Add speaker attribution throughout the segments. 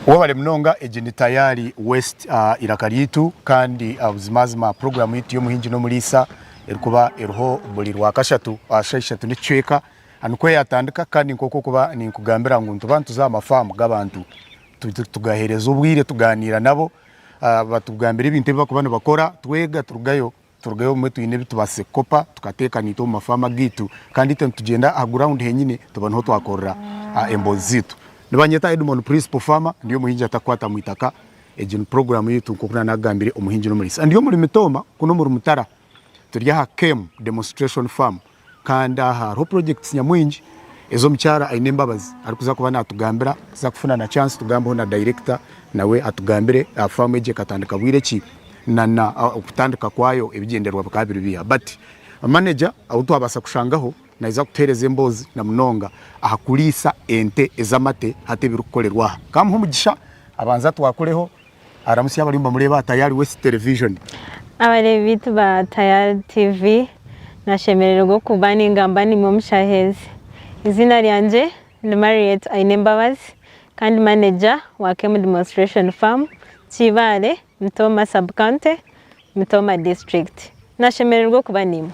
Speaker 1: Webale munonga egi ni Tayari West eiraka ryaitu kandi buzimazima puroguramu yaitu y'omuhingi n'omuriisa erikuba eriho buri rwakashatu aha shaaha ishatu n'ekicweka nikwo yatandika kandi nk'oku okuba ninkugambira ngu nituba nituza aha mafaamu g'abantu tugaheereza obwire tugaaniira nabo batugambira ebintu ebi barikuba nibakora twega turugayo Turugayo obumwe twine ebi tubaasize kukopa tukateeka naitwe omu mafaamu agaitu kandi itwe nitugyenda aha ground henyine tuba niho twakorera emboozi zaitu. Nibanyeta Edmond Principal Farmer, ndi omuhingi atakukwata mu itaka. Egi ni puroguraamu yaitu nk'oku naanagambire Omuhingi n'Omuriisa. Ndi omuri Mitooma kunu omuri Mutara turi aha Kem Demonstration Farm kandi aha hariho projects nyamwingi ezi omukyara aine embabazi arikuza kuba natugambira tuza kufuna na chance tugambeho na director nawe atugambire farm egi ekatandika bwire ki na na okutandika kwayo ebigyendererwa bikaba biri biiha but manager ou twabaasa kushangaho naiza kutuhereza emboozi na munonga aha kuriisa ente ez'amate hati ebirikukorerwa aha. Kamuhe omugisha abanze atwakureho Aramutsye abariyo nibamureeba aha Tayari West Television.
Speaker 2: Abareebi baitu ba Tayari TV, nashemererwa okuba ningamba naimwe omu shaaha ezi. Eiziina ryangye ni Mariet Ainembabazi kandi manager wa Kemu Demonstration Farm, Kibaale, Mitooma Sub-County, Mitooma District. Nashemererwa okuba naimwe.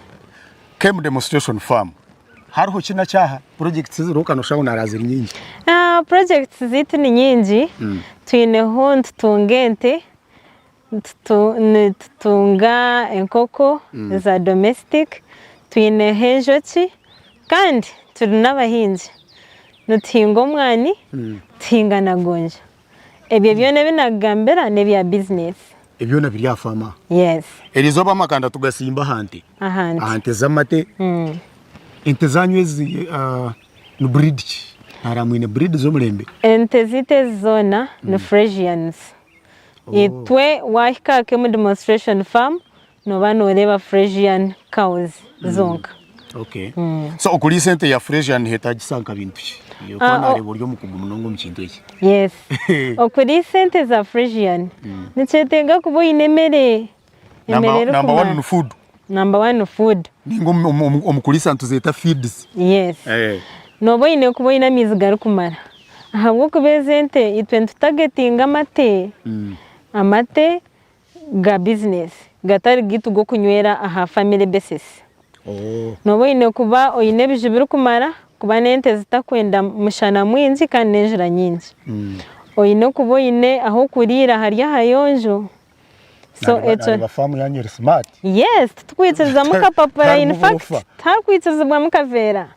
Speaker 1: Kemu Demonstration Farm Hariho ki na ki aha? Projects eziriho ka noshusha ngu naraara ziri nyingi.
Speaker 2: Projects zaitu ni nyingi, twineho nitutunga ente, nitutunga enkoko eza domestic, twineho enjoki kandi turi n'abahingi. Nituhinga omwani, tuhinga na gonja. Ebyo byona ebi nakugambira n'ebya bizinesi.
Speaker 1: Ebyo byona biri aha faamu aha?
Speaker 2: Yes.
Speaker 1: Erizooba amakanda tugatsimba aha nte?
Speaker 2: Aha nte.
Speaker 1: Aha nte z'amate. Ente zaanyu ezi ni breed ki? Hariya mwine breed z'omurembe?
Speaker 2: Ente zaitu ezi zoona ni Fresians. Itwe waahika aha Kemu Demonstration Farm Nooba nooreeba Fresian cows zonka.
Speaker 1: Okay. So okuriisa ente ya Fresian nihetagisa nka bintu ki? Kuba nareeba ori omukugu munonga omu kintu eki.
Speaker 2: Yes. Okuriisa ente za Fresian nikyetenga kuba oine emere.
Speaker 1: Emere erikumara. Number one ni food.
Speaker 2: Number one ni food.
Speaker 1: Ninga omu kuriisa nituzeeta feeds.
Speaker 2: Yes. Nooba oine kuba oine amaizi garikumara. Ahabw'okuba ezi ente itwe nitutagetinga amate. Amate ga bizinesi gatari gaitu g'okunywera aha family basis. Nooba oine kuba oine ebiju birikumara kuba n'ente zitakwenda mushana mwingi kandi n'enjura nyingi. Oine kuba oine ah'okuriira hari ahayonjo.
Speaker 1: So ekyo. Nareeba faamu yanyu eri smart.
Speaker 2: Yes, titukwikirizamu kapapura in fact tihakwikirizibwamu kaveera.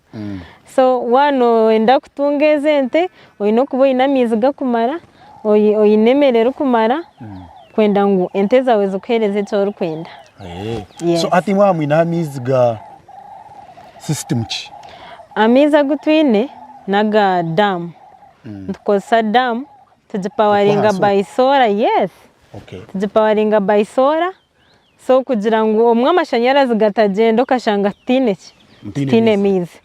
Speaker 2: So waaba nooyenda kutunga ezo ente oine kuba oine amaizi gakumara. Oine emere erikumara kwenda ngu ente zaawe zikuheereze eki orikwenda.
Speaker 1: So hati imwe aha mwineho amaizi ga system ki?
Speaker 2: Amaizi agu twine n'aga daamu. Nitukozesa daamu tugipawaringa by solar, yes, tugipawaringa by solar. So kugira ngu obumwe amashanyarazi gatagyenda okashanga tutaine ki? Tutaine maizi.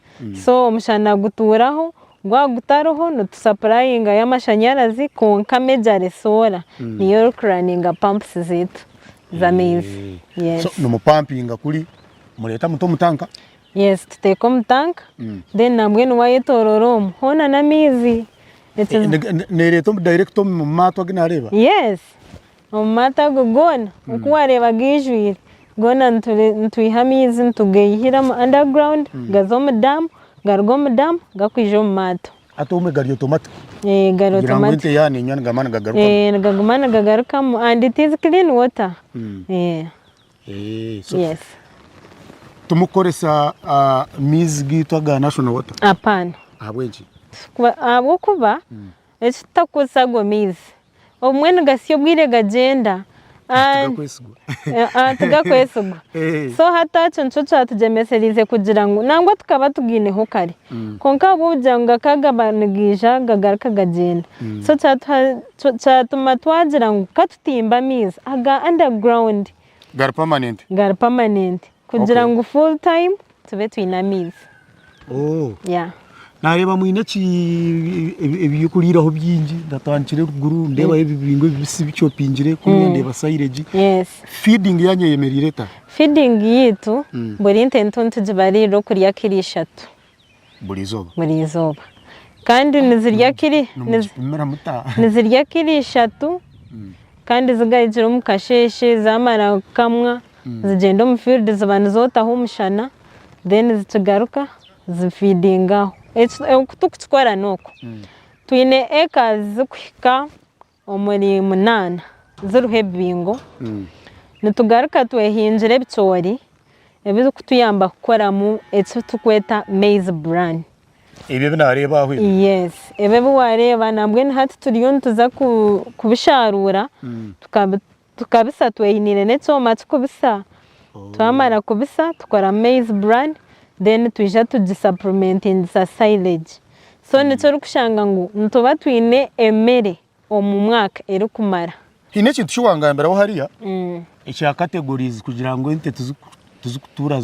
Speaker 2: So omushana gutuuraho, gwaba gutariho nitusapurayingayo amashanyarazi kwonka majorly solar niyo erikuraninga pumps zaitu z'amaizi. Yes.
Speaker 1: So nimupampinga kuri mureeta muta omu tanka?
Speaker 2: Yes, tuteeka omu tanka then nambwenu wayetorora omu hoona n'amaizi.
Speaker 1: Nereeta direct omu maato agu nareeba?
Speaker 2: Yes. Omu maato ago goona oku waareeba gaijwire, goona nitwiha amaizi nitugaihira omu underground gaza omu daamu, garuga omu daamu gakwija omu maato.
Speaker 1: Hati obumwe gari automatic?
Speaker 2: Gari
Speaker 1: Kugira ngu
Speaker 2: automatic.
Speaker 1: ente yaaba nenywa nigaguma nigagarukamu?
Speaker 2: Nigaguma nigagarukamu and it is clean water.
Speaker 1: So
Speaker 2: Yes.
Speaker 1: timukukoresa maizi gaitu aga national water?
Speaker 2: Apaana.
Speaker 1: Ahabw'enki?
Speaker 2: Ahabw'okuba eki tutakukozesa ago maizi Obumwe nigasya obwire gagyenda.
Speaker 1: Tigakwesigwa.
Speaker 2: Tigakwesigwa. So hati ekyo nikyo kyatugyemesereize kugira ngu nangwa tukaba tugaineho kare kwonka ahabw'okugira ngu gakaba gaba nigaija gagaruka gagyenda so kyatuma twagira ngu katutimbe amaizi aga underground.
Speaker 1: Gari permanent.
Speaker 2: Gari permanent kugira ngu full time Tube twine amaizi.
Speaker 1: Oh. Yeah. Nareeba mwine eki eby'okuriiraho bingi ndatandikira eruguru ndeebayo ebibingo ebibisi bikyopingire kuriya ndeeba silage.
Speaker 2: Yes.
Speaker 1: Feeding yanyu eyemereire eta?
Speaker 2: Feeding yaitu buri nte nito nitugibariirira okurya kiro ishatu.
Speaker 1: Buri izooba?
Speaker 2: Buri izooba. Kandi nizirya kiri
Speaker 1: Nimugipimira muta?
Speaker 2: nizirya kiro ishatu kandi zigarukire omu kasheeshe zamara kukamwa zigyenda omu field ziba nizootaho omushana then zikigaruka zifidinga aho. Oku turikukikora n'oku, twine acres zirikuhika omuri munaana ziriho ebibingo, nitugaruka twehingira ebicoori ebirikutuyamba kukoramu eki turikweta maize bran.
Speaker 1: Ebyo ebi naareeba aho ebi?
Speaker 2: Yes, ebyo ebi waareeba nambwenu hati turiyo nituza kubisharuura tukabisa tweyiniire n'ekyoma kirikubisa, twamara kubisa tukoramu maize bran then twija tugisapurimentingisa silage. So nikyo orikushanga ngu nituba twine emere omu mwaka erikumara.
Speaker 1: Haine ekintu ki wangambiraho hariya ekya categories kugira ngu ente tizikutuura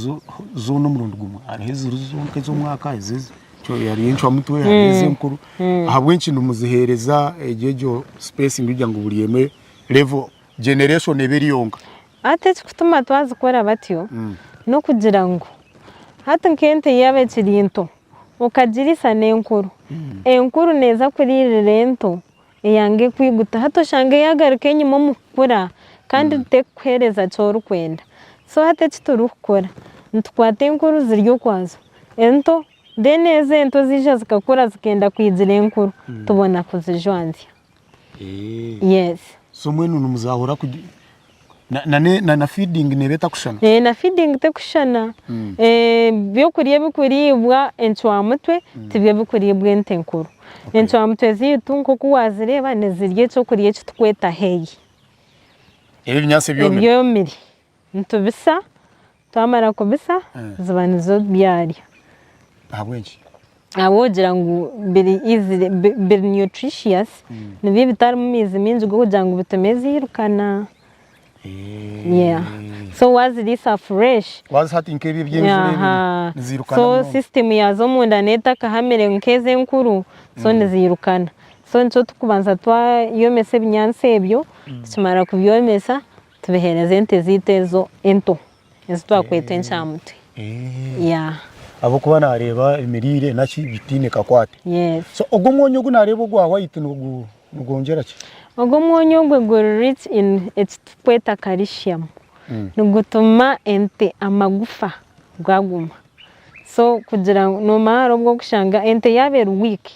Speaker 1: zoona omurundi gumwe hariho eziri zonka ez'omwaka hariho encwamutwe hariho ez'enkuru ahabw'enki nimuziheereza egyo egyo spacing kugira ngu buri emwe level generation ebe eri yonka?
Speaker 2: Hati ekikutuma twazikora batyo n'okugira ngu hati nk'ente yaaba ekiri nto okagiriisa n'enkuru, enkuru neeza kuriirira ento eyanga ekwiguta hati oshange yaagaruka enyima omu kukura kandi terikukuheereza ki orikwenda. So hati eki turikukora, nitukwata enkuru ziri okwazo, ento then ezo ento zaija zikakura zikenda kwigira enkuru tubona kuzijwanzya. Yes.
Speaker 1: So mbwenu nimuzahura na feeding neeba etakushushana?
Speaker 2: Na feeding tekushushana. Ebyokurya ebikuriibwa encwamutwe tibyo bikuriibwa ente nkuru. Encwamutwe zaitu nk'oku waazireeba nizirya ekyokurya eki turikweta hay.
Speaker 1: Ebi ebinyaatsi ebyomire?
Speaker 2: Ebyomire. Nitubisa, twamara kubisa ziba nizo byarya.
Speaker 1: Ahabw'enki?
Speaker 2: Ahabw'okugira ngu biri easily biri nutritious, nibyo bitarimu maizi maingi g'okugira ngu bitume ziirukana. Yeah. So waaziriisa fresh.
Speaker 1: Waaziha hati nk'ebi eby'enjura ebi niziirukana
Speaker 2: So
Speaker 1: munonga.
Speaker 2: system yaazo omunda neeba etakahamire nk'ezi enkuru, so niziirukana. So nikyo turikubanza twayomesa ebinyaatsi ebyo, tukimara kubyomesa, tubiheereza ente zaitu ezo ento ezi twakweta enkyamutwe. Yeah.
Speaker 1: Ahabw'okuba naareeba emiriire naki bitaine kakwate.
Speaker 2: Yes.
Speaker 1: So ogwo omwonyo ogu naareeba ogwa white nigwongyera ki?
Speaker 2: Ogwo omwonyo ogwe guri rich in eki turikweta calcium. Nigutuma ente amagufa gaguma. So kugira ngu noomanya hariho obu orikushanga ente yaaba eri weak,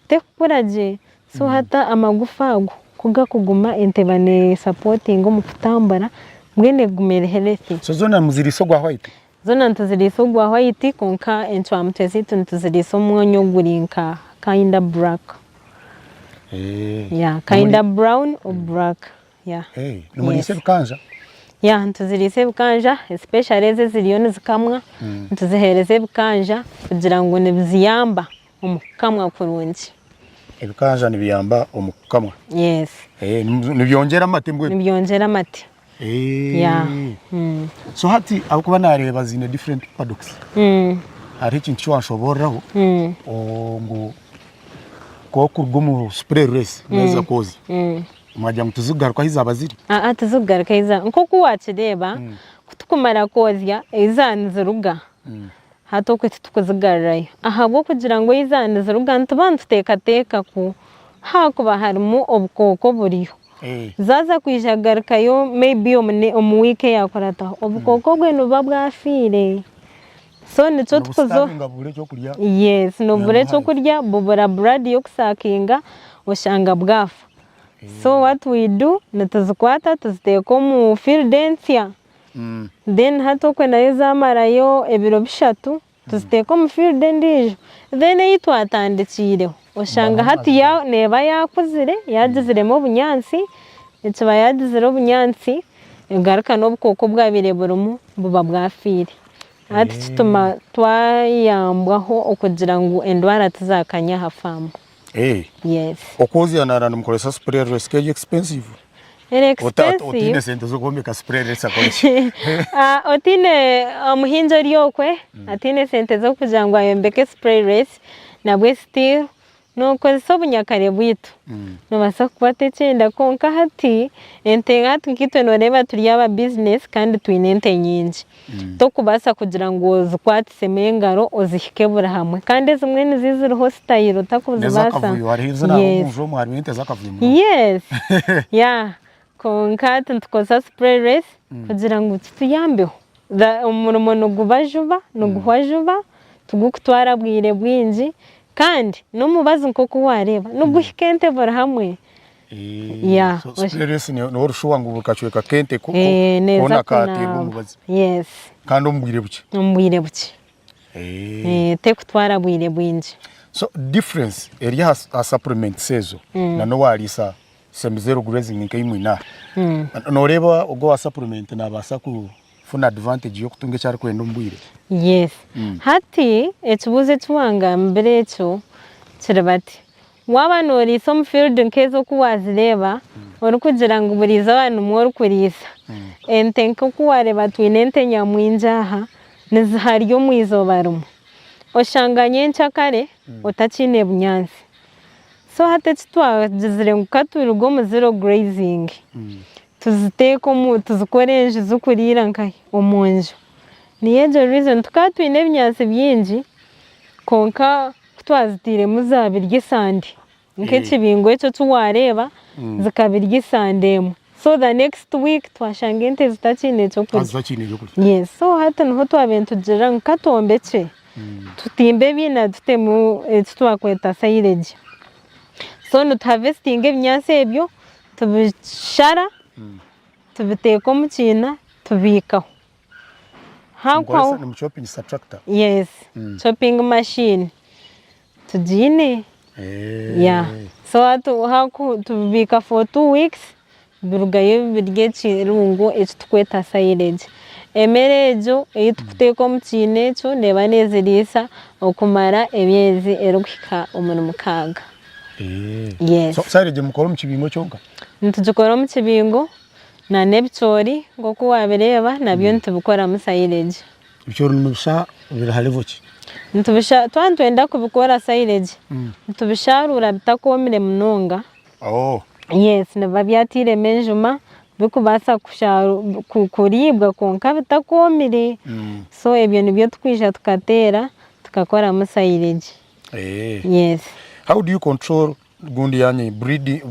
Speaker 2: Tekukura gye, so hati amagufa ago ku gakuguma ente eba nesapotinga omu kutambura mbwenu eguma eri healthy.
Speaker 1: So zoona muziriisa ogwa white?
Speaker 2: Zoona nituziriisa ogwa white kwonka encwamutwe zeitu nituziriisa omwonyo oguri nka kinda black. Yeah, kinda brown or black. Yeah.
Speaker 1: Nimuriisa ebikanja?
Speaker 2: Yeah, nituziriisa ebikanja especially ezo eziriyo nizikamwa, nituziheereza ebikanja kugira ngu nibiziyamba omu kukamwa kurungi.
Speaker 1: Ebikanja nibiyamba omu kukamwa?
Speaker 2: Yes.
Speaker 1: Nibyongyera amate mbwenu?
Speaker 2: Nibyongyera amate. Yeah.
Speaker 1: So hati ahabw'okuba nareeba ziine different paddocks, hariho ekintu eki wanshobooreraho ngu ku orikuruga omu spray race waaheza kwozya, mwagira ngu tizikugaruka ahu zaaba ziri?
Speaker 2: Aa tizikugaruka ahu zaaba, nk'oku waakireeba ku tukumara kwozya ei zaaba niziruga Hati okwe titukuzigarurayo ahabw'okugira ngu ei zaaba niziruga nituba nituteekateeka ku haakuba harimu obukooko buriyo. Zaaza kwija kugarukayo maybe omu wiiki eyakurataho, obukooko obwe nibuba bwafiire. So nikyo tukuza. Yes, nibubura ekyokurya, bubura blood y'okusakinga oshanga bwafa. So what we do, nituzikwata tuziteeka omu field ensya. Then hati okwe nayo zamarayo ebiro bishatu tuziteeka omu field endiijo then ei twatandikiireho oshanga hati neeba yaakuzire yaagiziremu obunyaatsi, ekiba yaagizire obunyaatsi egaruka n'obukooko obwabaire burimu buba bwafiire. Hati kituma twayambwaho okugira ngu endwara tizaakanya aha faamu. Yes.
Speaker 1: Okwozya nara nimukoresa spray risk eri expensive.
Speaker 2: Eri expensive.
Speaker 1: Otiine sente z'okwombeka spray race akore ki?
Speaker 2: Otiine omuhingi ori okwe atiine sente z'okugira ngu ayombeke spray race nabwe still Nookozesa obunyakare bwaitu. Noobaasa kukwata ekyenda kwonka hati ente hati nkaitwe nooreeba turi aba bizinesi kandi twine ente nyingi. Tokubaasa kugira ngu ozikwatisemu engaro ozihike buri hamwe kandi ezimwe nizo eziriho sitayiro otakuzibaasa.
Speaker 1: N'ez'akavuyo hariho ezi naaha
Speaker 2: Yes.
Speaker 1: omu nju omu harimu ente z'akavuyo munonga.
Speaker 2: Yes. Yeah. Kwonka hati nitukozesa spray race kugira ngu kituyambeho. The omurimo niguba juba, niguhwa juba, tigukutwara bwire bwingi kandi n'omubazi nk'oku waareeba niguhika ente buri hamwe. Yeah.
Speaker 1: So spray race niho orushuba ngu buri kacweka k'ente
Speaker 2: Eh, neeza
Speaker 1: koona kateerwa
Speaker 2: kunaaba.
Speaker 1: omubazi
Speaker 2: Yes.
Speaker 1: kandi omu bwire bukye.
Speaker 2: Omu bwire bukye. Eh, tekutwara bwire bwingi.
Speaker 1: So difference eri aha supplements ezo na n'owaariisa Semi zero grazing nk'ei mwine aha. Nooreeba ogwo owa supplement naabaasa kufuna advantage y'okutunga eki arikwenda omu bwire?
Speaker 2: Yes. Hati ekibuuzo eki wangambira ekyo kiri bati, waaba nooriisa omu field nk'ezi oku waazireeba, orikugira ngu buri izooba nimwo orikuriisa, ente nk'oku waareeba twine ente nyamwingi aha, niziharya omu izooba rimwe. Oshanga nyenkyakare otakiine bunyaatsi. So hati eki twagizire ngu ka turuge omu zero grazing tuziteeke omu tuzikore enju z'okuriira nkahi omu nju. Niyo egyo reason tukaba twine ebinyaatsi bingi kwonka ku twaziteiremu zabirya esande nk'ekibingo ekyo eki waareeba zikabirya esande emwe. So the next week twashanga ente zitakiine ekyokurya.
Speaker 1: Zitakiine ekyokurya.
Speaker 2: Yes, so hati niho twabaire nitugirira ngu ka twombekye Tutimbe ebiina tutemu eki twakweta silage. So nituhavesitinga ebinyaatsi ebyo, tubishara, tubiteeka omu kiina, tubiikaho.
Speaker 1: Nimukoresa nimuchopingisa tractor?
Speaker 2: Yes, chopping machine tugiine. Yeah, so hati tubibiika for 2 weeks Birugayo biri ekirungo eki turikweta silage. Emere egyo ei turikuteeka omu kiina ekyo neeba neeziriisa okumara emyezi erikuhika omuri mukaaga. Yes.
Speaker 1: So silage mukora omu kibingo kyonka?
Speaker 2: Nitugikora omu kibingo na n'ebicoori nk'oku waabireeba nabyo nitubikoramu silage.
Speaker 1: Ebicoori nimubisha biri ha level ki?
Speaker 2: Nitubisha twaba nitwenda kubikora silage, nitubisharuura bitakoomire munonga.
Speaker 1: Oh.
Speaker 2: Yes, nibiba byatairemu enjuma bikubaasa kuriibwa kwonka bitakwomire. So ebyo nibyo tukwija tukateera tukakoramu silage. Yes.
Speaker 1: How do you control gundi yanyu breeding,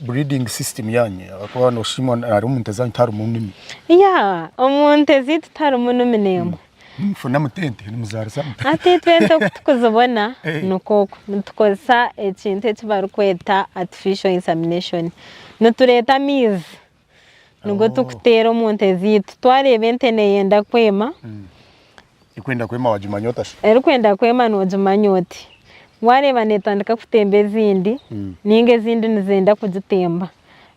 Speaker 1: breeding system yanyu ahakuba noshima hariho omu nte zanyu tiharimu nimi.
Speaker 2: Yeah, omu nte zaitu tiharimu nimi n'emwe.
Speaker 1: Nimufuna muta ente? Nimuzaarisa muta?
Speaker 2: Hati itwe ente oku tukuzibona nikwo oku, nitukozesa ekintu eki barikweta artificial insemination. Nitureeta amaizi nigo turikuteera omu nte zaitu. Twareeba ente neeyenda kwema.
Speaker 1: Erikwenda kwema wagimanya ota shi?
Speaker 2: Erikwenda kwema noogimanya oti, waareeba neetandika kutemba ezindi nainga ezindi nizenda kugitemba,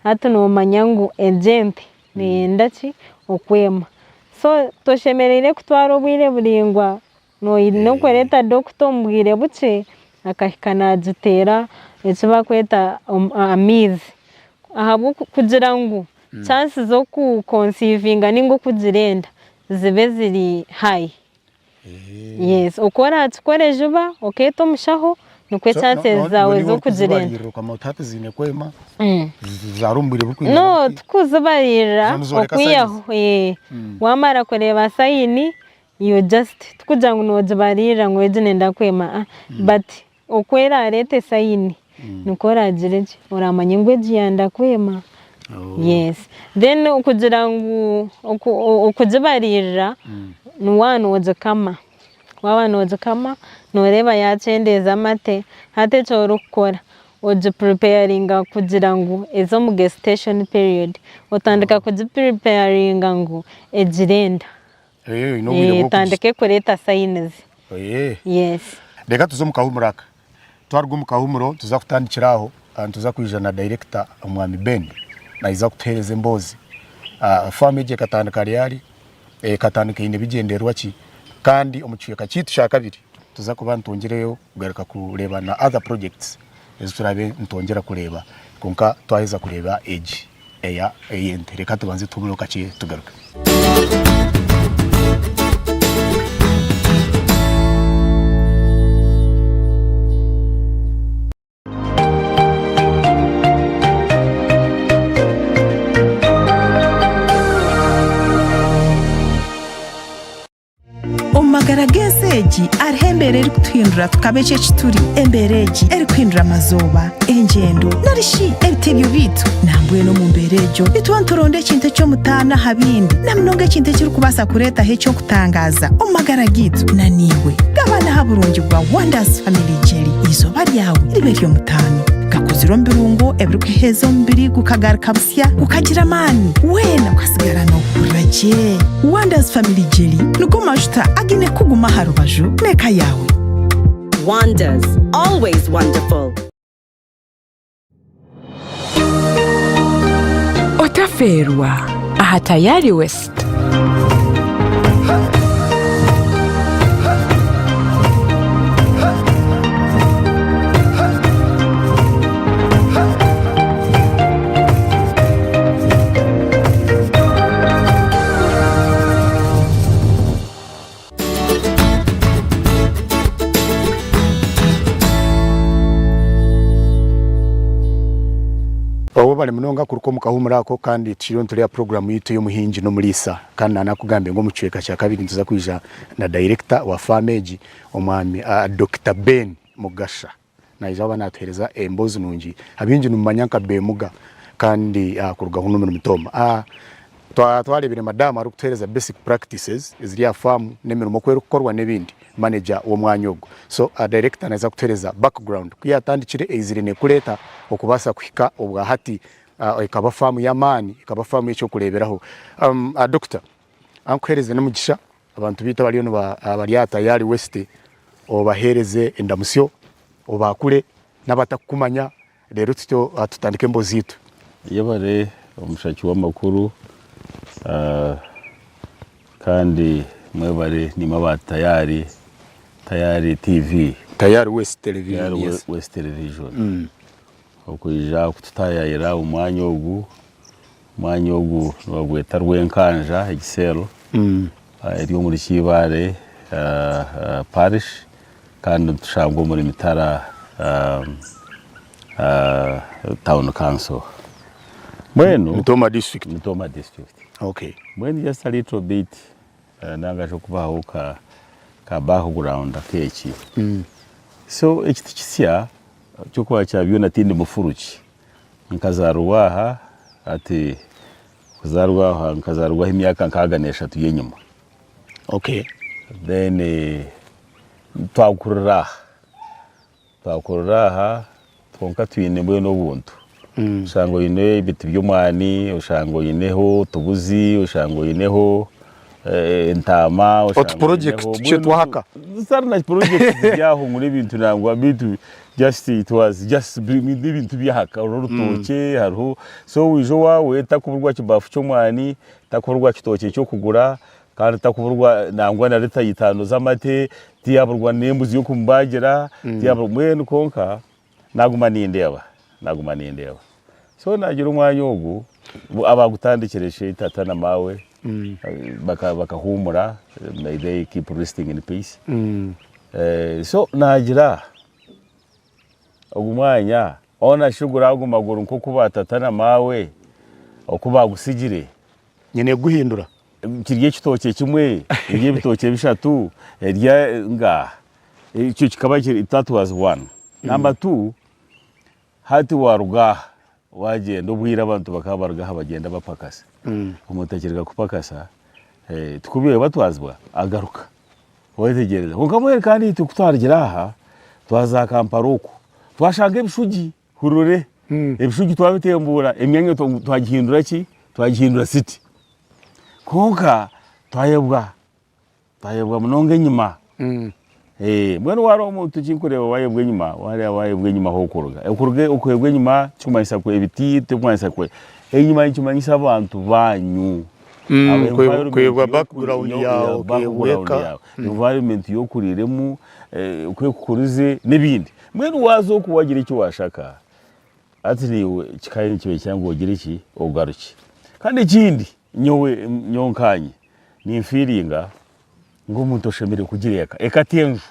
Speaker 2: hati noomanya ngu egi ente Neyenda ki? Okwema. So toshemereire kutwara obwire buraingwa noine okureeta dokita omu bwire bukye akahika nagiteera eki barikweta amaizi ahabw'okugira ngu chance z'oku consivinga ninga okugira enda zibe ziri high. Yes, oku orakikore juba okeeta omushaho nikwo
Speaker 1: So,
Speaker 2: chances
Speaker 1: no- no-
Speaker 2: zaawe
Speaker 1: niiwe
Speaker 2: z'okugira enda.
Speaker 1: orikuzibariirira okamanya oti hati ziine kwema zizaare omu bwire burikwingana
Speaker 2: No,
Speaker 1: buti.
Speaker 2: tikuzibariirira
Speaker 1: Zo nizooreka
Speaker 2: okwihaho
Speaker 1: signs.
Speaker 2: eh, wamara kureeba sayini you just tikugira ngu nogibariirira ngu egi nenda kwema ah, but oku erareete sayini nikwo oragire gye oramanye ngu egi yanda kwema. Yes, then okugira ngu okugibariirira ni waaba noogikama, waaba noogikama nooreeba yaakyendeeza amate, hati eki orikukora ogipuripeyaringa kugira ngu eze omu gestation period, otandika kugipuripeyaringa ngu egire enda, etandike kureeta sayinizi, yes.
Speaker 1: Reka tuze omu kahumuro aka. Twaruga omu kahumuro nituza kutandikira aho nituza kwija na dayirekita omwami Ben naija kutuheereza emboozi. Faamu egi ekatandika ryari, ekatandika eine bigyendererwa ki kandi omu kicweka kyaitu kyakabiri nituza kuba nitwongyereyo kugaruka kureeba na other projects ezi turaabe nitwongyera kureeba kwonka twaheza kureeba egi ey'ente. Reka tubanze tuhumureho kakye tugaruke.
Speaker 3: Hariho embeera erikutuhindura tukaba eki eki turi, embeera egi erikuhindura amazooba, engyendo, nari shi ebitebyo byaitu. Nambwenu omu mbeera egyo, nituba nituronda ekintu eky'omutaano aha bindi, na munonga ekintu ekirikubaasa kureetaho eky'okutangaaza omu magara gaitu. Na naiwe, gabana aha burungi bwa Wonders Family Jelly. Eizooba ryawe ribe ery'omutaano. Gakozirwe omu birungo ebirikuheeza omubiri gukagaruka busya, gukagira amaani, weena okasigara noohurira gye. Wonders Family Jelly nigo majuta againe kukuguma aha rubaju n'eka yaawe.
Speaker 4: Wonders, always wonderful.
Speaker 5: Otafeerwa aha Tayari West.
Speaker 1: Webale munonga kuruka omu kahuumuro ako kandi tukiriyo nitureeba puroguraamu yaitu ey'omuhingi n'omuriisa kandi naanakugambire ngu omu kicweka kya kabiri nituza kwija na dayirekita wa faamu egi omwami Dokita Ben Mugasha. Naija kuba naatuheereza emboozi nungi. Abaingi nimumanya nka Bemuga kandi kuruga hunu omuri Mitooma. Twareebire madamu arikutuheereza basic practices eziri aha faamu n'emirimo oku erikukorwa n'ebindi, manager w'omwanya ogu. So director naija kutuheereza background ku yaatandikire eizire neekura eta okubaasa kuhika obwahati ekaba faamu y'amaani, ekaba faamu y'eky'okureeberaho. Doctor, ankuheereze n'omugisha Abantu baitu abariyo bari aha Tayari West obaheereze endamutsyo, obaakure n'abatakukumanya reero tutyo tutandike emboozi yaitu.
Speaker 6: Yebare omushaki w'amakuru kandi mwebare nimwe aba Tayari, Tayari TV.
Speaker 1: Tayari West Television, yes.
Speaker 6: Tayari West Television okwija kututayayira omu mwanya ogu. Omwanya ogu nibagweta Rwenkanja egiseero eri omuri Kibaare parish kandi nitushangwa omuri Mitara town council. Mbwenu
Speaker 1: Mitooma district.
Speaker 6: Mitooma district.
Speaker 1: Okay.
Speaker 6: Mbwenu just a little bit nangashi okubahaho ka background ak'eki. So eki tikisya eky'okuba kya byona tindi mufuruki. Nkazaarwa aha hati kuzaarwa aha nkazaarwaho emyaka nkaaga n'eshatu y'enyima.
Speaker 1: Okay.
Speaker 6: Then twakurira aha, twakurira aha kwonka twine mbwenu obuntu. Oshanga oine ebiti by'omwani, oshanga oineho otubuzi, oshanga oineho entaama, oshanga
Speaker 1: Otu project
Speaker 6: oineho
Speaker 1: tukye
Speaker 6: mbwenu
Speaker 1: twahaka.
Speaker 6: zitari na project ziri aho ngu n'ebintu nangwa beitu just it was just n'ebintu by'ahaka hariho orutookye hariho so waija owaawe takuburwa kibaafu ky'omwani, takuburwa kitookye ky'okugura kandi takuburwa nangwa na rita itaano z'amate, tiyaburwa n'embuzi y'okumubaagira, tiyaburwa mbwenu kwonka naguma nindeeba, naguma nindeeba. So nagira omwanya ogu abagutandikire shi tata na maawe bakahuumura may they keep resting in peace. So nagira ogu mwanya hoona shi guraguma guri nk'oku ba tata na maawe oku bagusigire.
Speaker 1: Nyine kuguhindura.
Speaker 6: Kirye ekitookye kimwe, erye ebitookye bishatu, erye ngaaha. Ekyo kikaba kiri that was one. Number two, hati waruga aha wagyenda obwire abantu bakaba baruga aha bagyenda bapakasa. Omuntu akiriga kupakasa, tikubiire batwazibwa agaruka. Wetegyereza? Kwonka mbwenu kandi itwe kutwarugire aha twaza aha Kampala okwo, twashanga ebishugi hurure, ebishugi twabitembuura emyanya twagihindura ki? Twagihindura city. Kwonka twayebwa Twayebwa munonga enyima. Mbwenu wareeba omuntu ekinkureeba wayebwa enyima, wareeba wayebwa enyima ahokuruga. Okuruga okwebwa enyima tikikumanyisa ku ebiti, tikikumanyisa ku enyima nikimanyisa abantu banyu.
Speaker 1: Kwebwa background yaawe, okebwa eka.
Speaker 6: Environment y'okuriremu, oku ekukurize n'ebindi. Mbwenu waaza oku wagira eki washaka, hati naiwe kikaba nikiba ngu ogire ki, ogarukye. Kandi ekindi nyowe nyowe nkanye. Ninfiiringa ngu omuntu oshemereire kugira eka. Eka ti enju,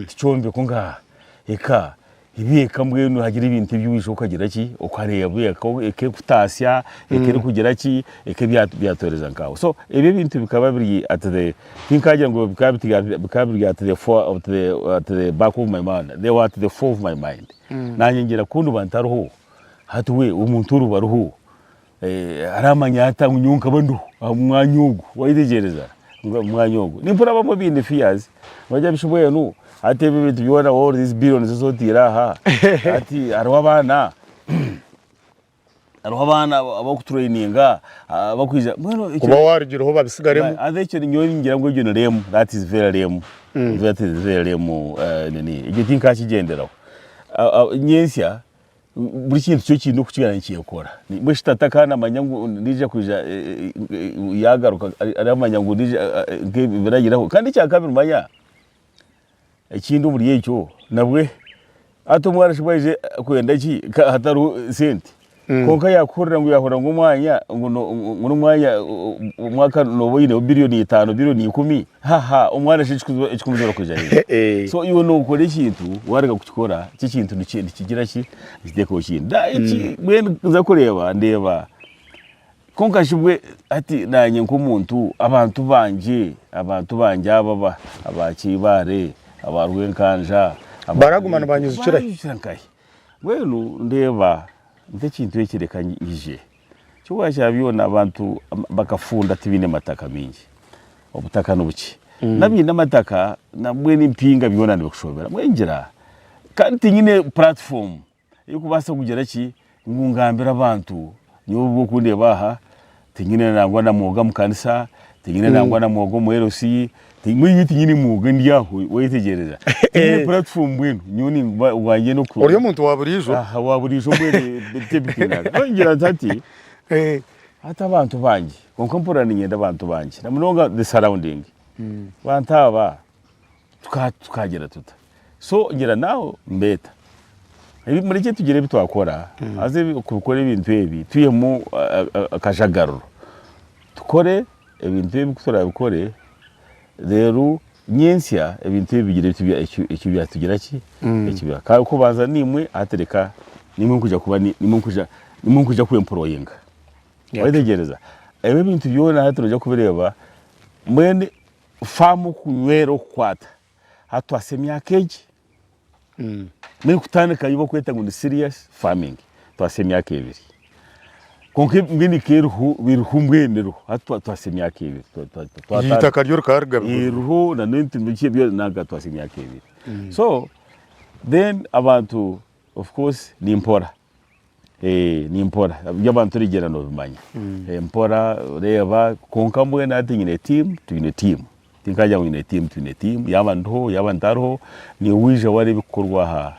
Speaker 6: ti kyombeko ngaaha. Eka Eby'eka mbwenu hagira ebintu ebi waija okagira ki, okareeba eka eka erikutaasya, eka erikugira ki, eka ebya byatwereza nk'aho. So ebyo ebintu bikaba biri at the tinkagira ngu bikaba biti bikaba biri at the fore at the at the back of my mind, they were at the fore of my mind. Naanye ngira ku ndiba ntariho, hati we omuntu oriba ariho Aramanya ata ngu nyowe nkaba ndiho aha mwanya ogu, wayetegyereza omu mwanya ogu. Nimpurira abamwe baine fears nibagira bishi mbwenu hati ebi ebintu byona all these billions ezi otiire aha hati hariho abaana hariho abaana abakutureyininga abakwija mbwenu ekyo
Speaker 1: Kuba warugireho babisigaremu.
Speaker 6: Haza ekyo nyowe ningira ngu egyo ni lame that is very lame that is very lame nini ekyo tinkakigyenderaho. Nyentsya Buri kintu kyo kiine oku kigenda nikyekora. Mbwenu shi tata ka namanya ngu naija kwija yaagaruka aramanya ngu naija nk'ebiragiraho. Kandi ekyakabiri manya ekindi omuri ekyo nabwe hati omwana shi ku aije kwenda ki hatariho sente kwonka yaakuhurira ngu yaahurira ngu omwanya ngu n'omwanya omwaka nooba oineho biriyoni itaano biriyoni ikumi Haha omwana shi ekikumuzora kwija rero. So iwe nokora ekintu warega kukikora ekyo ekintu nikigira ki nikiteekaho ekindi. Eki mbwenu nza kureeba ndeeba kwonka shi bwe hati nanye nk'omuntu abantu bangye abantu bangye aba aba Kibaare aba Rwenkanja
Speaker 1: Baraguma nibanyijukira hi?
Speaker 6: Baranyijukira nkahi? Mbwenu ndeeba nk'ekintu eki reka nyije. Kyonka kya byona abantu bakafunda tibaine mataka maingi, obutaka nibukye. N'abaine amataka nabwe n'empinga byona nibikushobera. Mbwenu ngira kandi tinyine platform ey'okubaasa kugira ki ngu ngambire abantu nyowe obu okundeeba aha tinyine nangwa na mwoga omu kanisa, tinyine nangwa na mwoga omu LC, mbwenu tinyine mwoga ndi aho wayetegyereza. Tinyine platform mbwenu nyowe ninguba owangye n'oku.
Speaker 1: Ori omuntu wa buriijo.
Speaker 6: Aha wa buriijo mbwenu tebikingana. Mbwenu ngira nti hati, hati abantu bangye kwonka mpurira niinyenda abantu bangye na munonga the surrounding. Abantu aba tukagira tuta? So ngira now mbeeta. Murekye tugire ebi twakora haza kubikora ebintu ebi twihemu akajagararo. Tukore ebintu ebi ku turabikore reero nyentsya ebintu ebi bigire eki byatugira ki, eki bya kandi kubanza niimwe hati reka niimwe nkuja kuba niimwe nkuja niimwe nkuja ku employinga. Wayetegereza? Ebi ebintu byona hati noija kubireeba mbwenu faamu kunywera okukwata hati twasa emyaka egi mbwenu kutandika ei barikweta ngu ni serious farming twasa emyaka ebiri kwonka mbwenu eka eriho eriho mbwenu eriho hati twasa emyaka ebiri
Speaker 1: Eitaka ryo rikaba rigabirwe
Speaker 6: eriho na n'ebintu bikye byona nanka twasa emyaka ebiri so then abantu of course ni mpora Ni mpora eby'abantu origyenda nobimanya mpora oreeba kwonka mbwenu hati nyine tiimu twine tiimu tinkagira ngu nyine tiimu twine tiimu yaaba ndiho yaaba ntariho niiwe waija wareeba ebikukorwa aha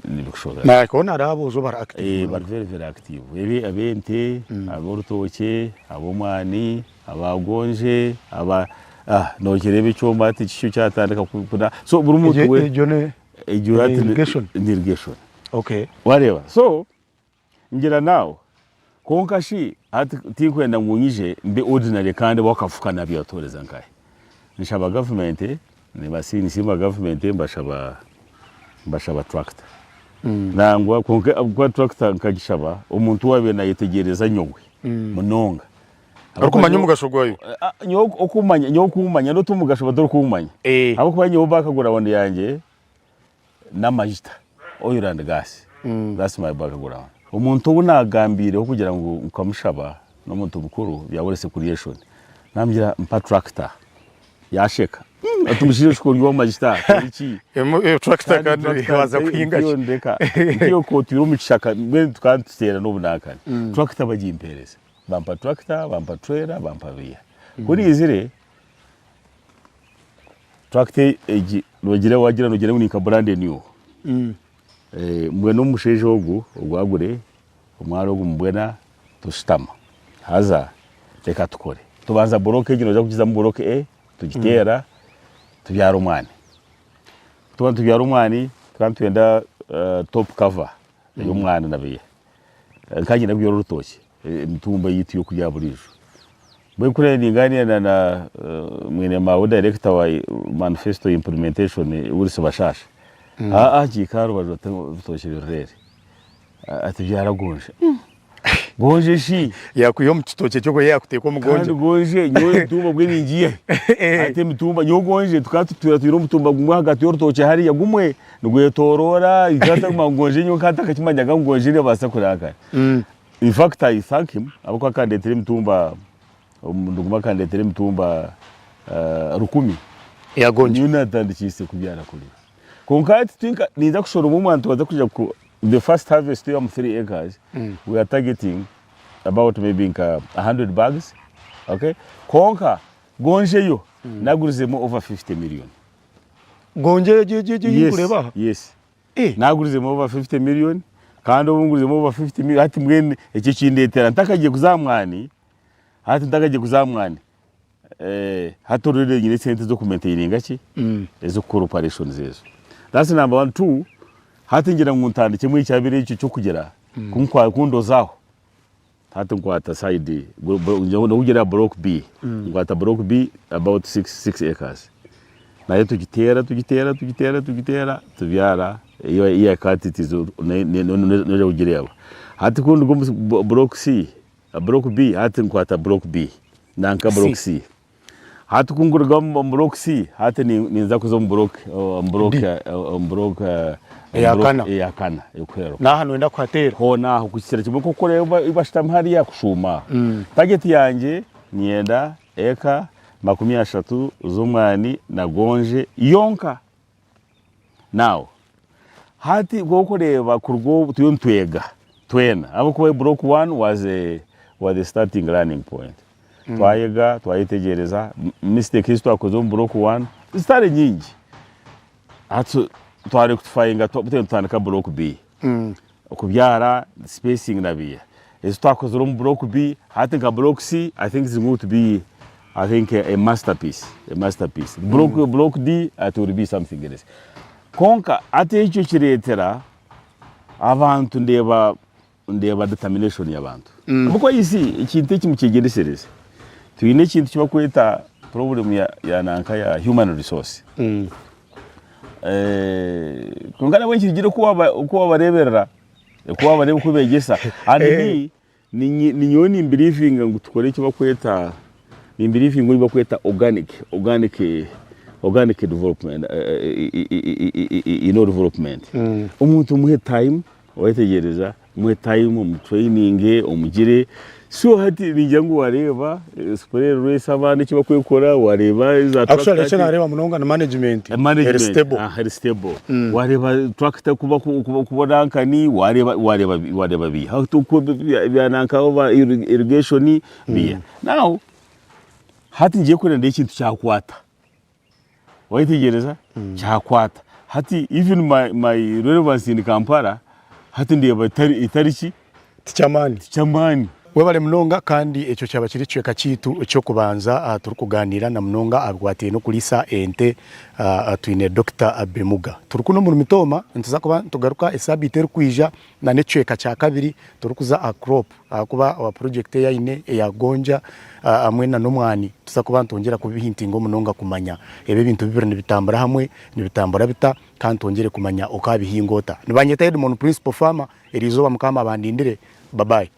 Speaker 6: nibikushobera.
Speaker 1: Naakabona hariho aboojo bari active.
Speaker 6: Bari very very active ab'ente, ab'orutookye, ab'omwani, aba gonje, aba nokireeba ekyoma hati kikyo kyatandika kuna so buri muntu weena.
Speaker 1: Egyo ni.
Speaker 6: Egyo hati ni
Speaker 1: Irrigation?
Speaker 6: ni irrigation.
Speaker 1: Okay.
Speaker 6: Wareeba? So ngira now kwonka shi hati tinkwenda ngu nyije mbe ordinary kandi wakafuka nabyatoreza nkahi. Nshaba government nibasiima government mbashaba mbashaba tractor. Nangwa kwonka ahabw'okuba tractor nkagishaba omuntu owabaire nayetegyereza nyowe munonga.
Speaker 1: Orikumanya omugasho gwayo?
Speaker 6: Nyowe okumanya nyowe okumanya n'otu omugasho batarikuwumanya. Ahabw'okuba nyowe background yangye n'amajuta, oil and gas, that's my background. Omuntu ou naagambiireho kugira ngu nkamushaba n'omuntu mukuru bya wealth creation, naamugira mpa tractor, yaasheka. Ati omushaija oshuka ori ow'amajuta ori ki?
Speaker 1: Tractor kandi waaza kuhinga ki?
Speaker 6: Ndeka, nkiiha okotwire omu kishaka mbwenu tukaba nituteera n'obunankani. Tractor bagimpeereza. Bampa tractor, bampa trailer, bampa biiha. Ku naizire, tractor egi nogira wagira nogira ngu ni nka brand new. Mbwenu omushaija ogu ogu agure, omwara ogu mbwena tushutama haza reka tukore. Tubanza block egi noija kugizamu block A, tugiteera, tubyara omwani. Ku tuba nitubyara omwani, tukaba nitwenda top cover ey'omwani na biiha. Nkanye nabyara orutookye emitumba yaitu y'okurya buriijo. Mbwenu ku naabaire ningaaniira na na mwine maawe director wa manifesto implementation Wilson Bashasha. Aa kiika aha rubaju ati ebitookye bireere. Ati byara gonje. Gonje shi?
Speaker 1: Yakwiha omu kitookye kyo yakuteeka omu
Speaker 6: gonje. Kandi gonje nyowe emitumba mbwenu ningiiha hi? Hati emitumba nyowe gonje tukaba tutuura twine omutumba gumwe ahagati y'orutookye hariya gumwe nigwetoroora nkaba ntakumanya ngu gonje nyowe nkaba ntakakimanyaga ngu gonje nebaasa kurakara. In fact I thank him ahabw'okuba akandeetera emitumba Omundu gumwe akandeetera emitumba rukumi.
Speaker 1: Eya gonja.
Speaker 6: Niyo naatandikiise kubyara kuriya. Kwonka hati tinka ninza kushoroma omwani tubanze kwija ku the first harvest eya 3 acres we are targeting about maybe nka 100 bags okay kwonka gonja eyo nagurizemu over 50 million.
Speaker 1: Gonja egyo egyo egyo
Speaker 6: Yes,
Speaker 1: eyikureeba aha?
Speaker 6: yes.
Speaker 1: Eh.
Speaker 6: Nagurizemu over 50 million kandi obu ngurizemu over 50 million hati mbwenu ekyo kindetera ntakagiye kuza aha mwani Hati ntakagiye kuza aha mwani hati already nyine esente z'oku maintaininga ki ez'okukora operations ezo. That's number one. Two, hati ngira ngu ntandikyemu ekyabire ekyo ky'okugira kundoza aho hati nkwata side nokugira block B nkwata block B about 6 acres nayo tugiteera tugiteera tugiteera tugiteera tubyara eyo I cut it noija kugireeba. Hati kunduga omu block C Block B hati nkwata block B nanka block C hati kunguruga omu block C hati ninza kuza omu block omu block omu block
Speaker 1: Eyakana.
Speaker 6: eyakana ekuheruka
Speaker 1: Naha noyenda kuhateera.
Speaker 6: hoona aho kukira kimwe nkokureeba bashutami hariya kushuuma aho target yangye niinyenda eka 30 z'omwani na gonje yonka. Now hati ku orikureeba kuruga obu turiyo nitwega twena ahabw'okuba block one was a was a starting learning point. Twayega twayetegyereza mistake ezi twakozire omu block one zitari nyingi hati twa rectifyinga tutandika block B. Okubyara spacing na biiha ezi twakozire omu block B hati nka block C I think it's going to be I think a masterpiece a masterpiece block block D it will be something else kwonka hati ekyo kireetera abantu ndeeba ndeeba determination y'abantu ahabw'okuba you see ekintu eki mukyegyendesereze twine ekintu eki barikweta problem ya ya nanka ya human resource. Kwonka nabwo nikirigira oku waba oku wabareeberera, oku wabareeba oku obegyesa and me ninye ninyowe nimbiriivinga ngu tukore eki bakweta nimbiriivinga ebi bakweta organic organic organic development you know development. Omuntu omuhe time Wayetegyereza muhe time omu training omugire so hati ningira ngu wareeba spray race abaana eki bakwekora wareeba za
Speaker 1: Actually
Speaker 6: tractor
Speaker 1: eki nareeba munonga ni management eri
Speaker 6: management
Speaker 1: stable.
Speaker 6: ah, eri stable wareeba tractor kuba kuba kuba nankani wareeba wareeba wareeba biiha bya nanka oba irrigation biiha now hati ngiye kurenda ekintu kyakwata Wayetegyereza? Kyakwata. Hati even my, my relevance in Kampala hati ndeeba etari, etari ki?
Speaker 1: Tiky'amaani.
Speaker 6: Tiky'amaani.
Speaker 1: Webale munonga kandi ekyo kyaba kiri ekicweka kyaitu eky'okubanza aha turikuganiira na munonga aha bikwataine n'okuriisa ente twine Dokita Bemuga. Turi kunu omuri Mitooma nituza kuba nitugaruka esaabiiti erikwija na n'ekicweka kya kabiri turikuza aha crop ahakuba purojekiti ei aine eya gonja hamwe na n'omwani nituza kuba nitwongyera kubihintinga munonga kumanya ebi ebintu bibiri nibitambura hamwe, nibitambura bita kandi twongyere kumanya okabihinga ota. Nibanyeta Edmon Principal Farmer, eriizooba Mukama abandindire. Babayi.